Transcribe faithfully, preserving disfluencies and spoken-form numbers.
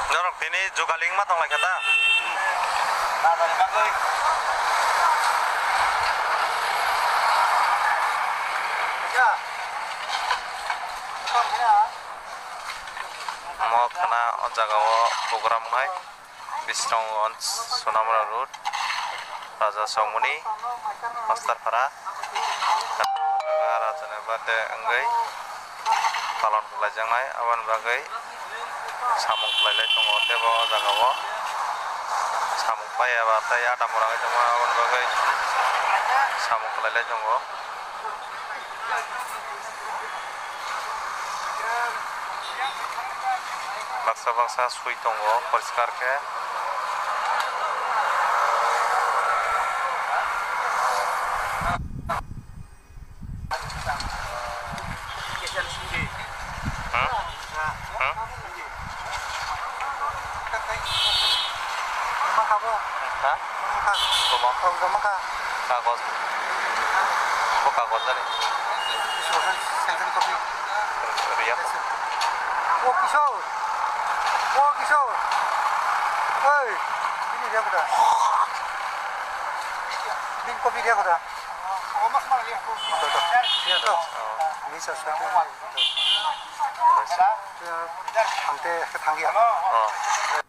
Norok tini jugaling ma tong lai kha ta? Omo khna o jaga o program wngnai. Bisronggonj, Sonamura Road, Raja Songmoni, Mastarpara. Rajani birthday wngwi palon khlaijaknai, aboni bagwi samung khlailai tongo teibo o jagao. Samung paiya ba tei adamora wngwi tongma, aboni bagwi samung khlailai tongo. Baksa baksa sui tongo, poriskar khe. Hmm? Hmm? Ha? Toma. Kagos. Bo kagos jani. Riya. O Kishore. O Kishore. Oi. Bini riya kuda. Bini kopi riya kuda. Riya to. Misa sa. Ang te thangya. Oh.